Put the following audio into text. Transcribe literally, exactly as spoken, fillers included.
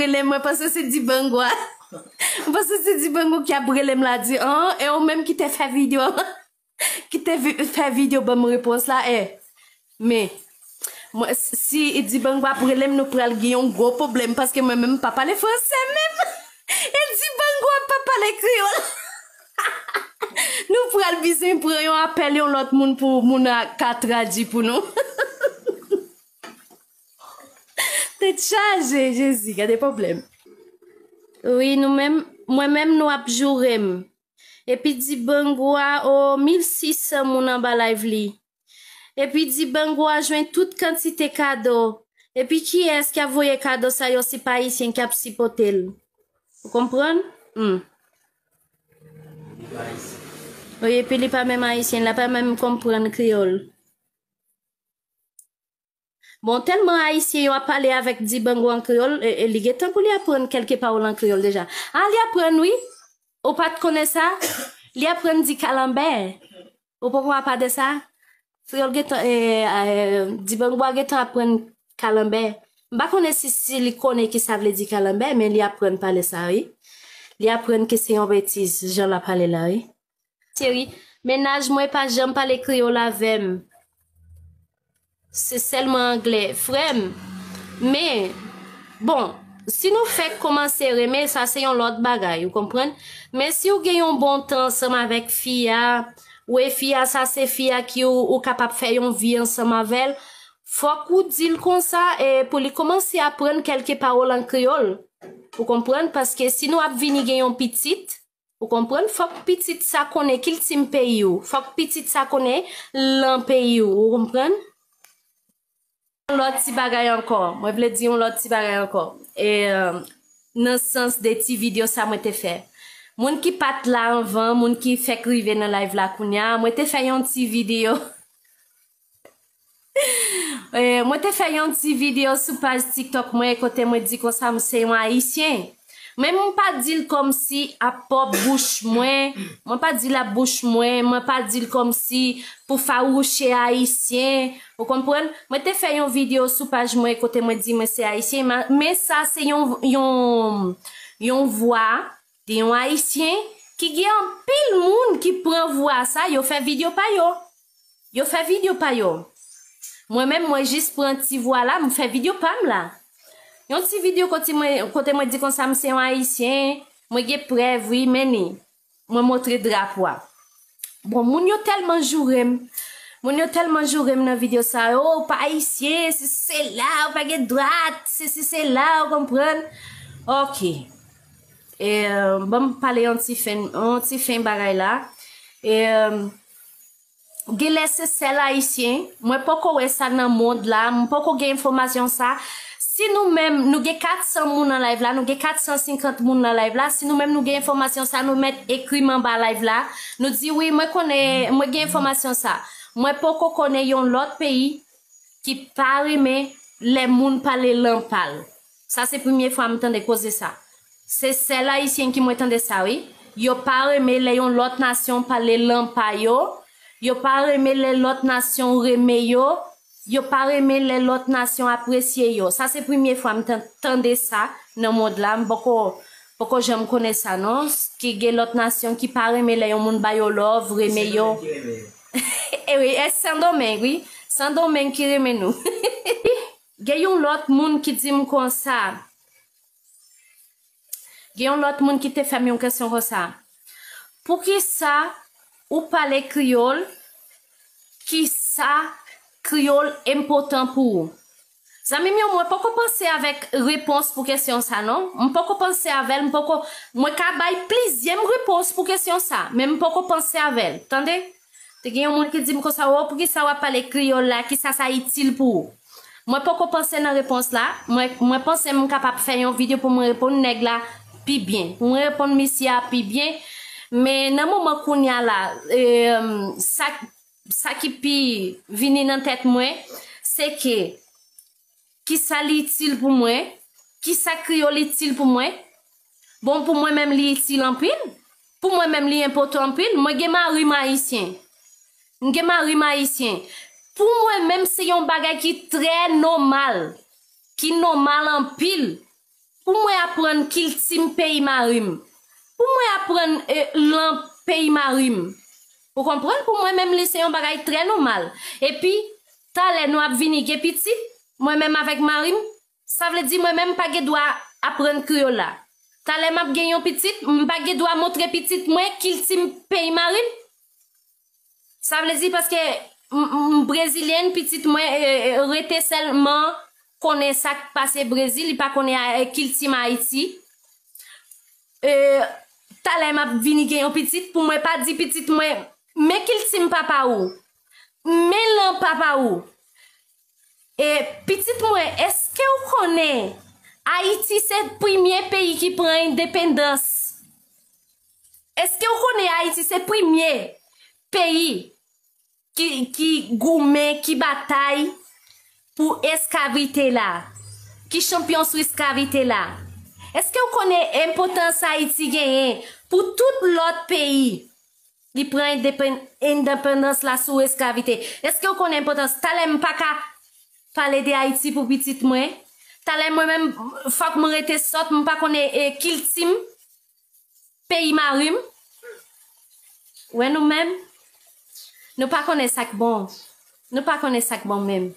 Rele m, mwen panse se Dibangwa. Mwen panse se Dibangwa ki ap rele m la di, an, e ou menm ki te fè videyo, ki te vi- fè videyo ban m repons la, e. Men, mwen, si Dibangwa ap rele m, nou pral gen yon gwo pwoblèm, paske mwen menm m pa pale franse menm. E Dibangwa pa pale kreyòl. Nou pral bizwen pran yon apèl yon lòt moun pou moun a ka tradui pou nou. Tèt chaje, Jezi, gade pwoblèm. Wi, nou menm, mwen menm nou ap joure m. Epi Dibangwa, o, mil sis san moun anba live li. Epi Dibangwa jwenn tout kantite kado. Epi kiyès ki ap voye kado sa yo si pa Ayisyen ki ap sipote l? Ou konprann? Hmm. Wi, epi li pa menm Ayisyen, l pa menm konprann kreyòl. Bon, tèlman Ayisyen yo ap pale avèk Dibangwa an kreyòl, e, e li gentan pou li aprann kèlke pawòl an kreyòl deja. A, li aprann, wi. Ou pa t konnen sa? Li aprann di kalanbè. Ou poko apa de sa? Kreyòl gentan, e, e, Dibangwa gentan aprann kalanbè. M pa konnen si, si li konnen ki sa vle di kalanbè, men li aprann pale sa, wi. Li aprann ke se yon betiz, jan l ap pale la, wi. Cheri, mennaj mwen pa janm pale kreyòl avè m. Se sèlman anglè. Frè m, men, bon, si nou fèk kòmanse renmen, sa se yon lòt bagay, ou konprann? Men si w gen yon bon tan ansanm avèk fi a, ou e fi a, sa se fi a ki ou, ou kapab fè yon vi ansanm avè l, fòk ou di l konsa, e pou li kòmanse aprann kèlke pawòl an kreyòl, ou konprann? Paske si nou ap vini gen yon pitit, ou konprann? Fòk pitit sa konnen kilti peyi w. Fòk pitit sa konnen lan peyi w. Ou konprann? Yon lòt ti bagay ankò. Mwen vle di yon lòt ti bagay ankò. E, euh, nan sans de ti videyo sa mwen te fè. Moun ki pa t la anvan, moun ki fèk rive nan live la kounye a, mwen te fè yon ti videyo. Eh, mwen te fè yon ti videyo sou paj TikTok mwen kote mwen di konsa m se yon Ayisyen. Men mwen pa di l kòmsi a pwòp bouch mwen, mwen pa di l a bouch mwen, mwen pa di l kòmsi pou fawouche Ayisyen, ou konprann? Mwen te fè yon videyo sou paj mwen kote mwen di mwen se Ayisyen, ma- men sa se yon, yon, yon vwa de yon Ayisyen ki gen anpil moun ki pran vwa sa, yo fè videyo pa yo. Yo fè videyo pa yo. Mwen menm, mwen jis pran ti vwa la, m fè videyo pa m la. Yon ti videyo kote mwen, kote mwen di konsa m se yon Ayisyen, mwen gen prèv, wi, men ni. Mwen montre drapo a. Bon, moun yo tèlman joure m. Moun yo tèlman joure m nan videyo sa yo, ou pa Ayisyen, sesi sela, ou pa gen dwa, sesi sela, ou konprann? Ok. E, euh, ban m pale yon ti fen, yon ti fen bagay la. E, euh, genlè se sèl Ayisyen, mwen poko wè sa nan mond la, m poko gen enfòmasyon sa. Si nou menm, nou gen kat san moun nan live la, nou gen kat san senkant moun nan live la, si nou menm nou gen enfòmasyon sa, nou mèt ekri m anba live la. Nou di, wi, mwen konnen, mwen gen enfòmasyon sa. Mwen poko konnen yon lòt peyi ki pa renmen lè moun pale lan pa l. Sa se premye fwa m tande koze sa. Se sèl Ayisyen ki mwen tande sa, wi. Yo pa renmen lè yon lòt nasyon pale lan pa yo. Yo pa renmen lè lòt nasyon renmen yo. Yo pa renmen lè lòt nasyon apresye yo. Sa se premye fwa m tan- tande sa nan mond la. M poko, poko janm konnen sa, non. Ki gen lòt nasyon ki pa renmen lè yon moun ba yo love, renmen yo. E wi, e Sendomeng, wi. Sendomeng ki renmen nou. Gen yon lòt moun ki di m konsa. Gen yon lòt moun ki te fè m yon kesyon konsa. Poukisa ou pale kreyòl? Kisa kreyòl enpòtan pou ou? Zanmi m yo, mwen poko panse avèk repons pou kesyon sa, non. M poko panse avè l, m poko, mwen ka bay plizyè repons pou kesyon sa, men m poko panse avè l. Tande? Te gen yon moun ki di m konsa, o, poukisa w ap pale kreyòl la? Kisa sa itil pou ou? Mwen poko panse nan repons la. Mwen, mwen panse m kapab fè yon videyo pou mwen reponn nèg la pi byen. Pou mwen reponn misye a pi byen. Men nan moman kounye a la, e, sa, sa ki pi vini nan tèt mwen, se ke kisa li itil pou mwen? Kisa kreyòl itil pou mwen? Bon, pou mwen menm, li itil anpil. Pou mwen menm, li enpòtan anpil. Mwen gen mari m ayisyen. M gen mari m ayisyen. Pou mwen menm, se yon bagay ki trè nòmal. Ki nòmal anpil. Pou mwen aprann kilti m peyi mari m. Pou mwen aprann e, lan peyi mari m. Ou konprann? Pou mwen menm li se yon bagay trè nòmal. Epi, talè nou ap vini gen pitit, mwen menm avèk mari m, sa vle di mwen menm m pa gen dwa aprann kreyòl la. Talè m ap gen yon pitit, m pa gen dwa montre pitit mwen kilti m peyi mari m. Sa vle di paske m, m, m brezilyèn, pitit mwen e, e, rete sèlman konnen sa k pase Brezil, li pa konnen a, e, kilti m Ayiti. E, talè m ap vini gen yon pitit, pou mwen pa di pitit mwen, men kilti m papa ou, men lan papa ou. E, pitit mwen, èske w konnen Ayiti se premye peyi ki pran endependans? Èske w konnen Ayiti se premye peyi ki, ki goumen, ki batay pou esklavite la, ki chanpyon sou esklavite la? Èske w konnen enpòtans Ayiti genyen pou tout lòt peyi? Li pran endepen- endepandans la sou esklavite. Èske w konnen enpòtans? Talè m pa ka pale de Ayiti pou pitit mwen. Talè mwen menm, fòk mwen rete sòt, m pa konnen e kilti m, peyi mari m. Wè nou menm, nou pa konnen sa k bon. Nou pa konnen sa k bon menm.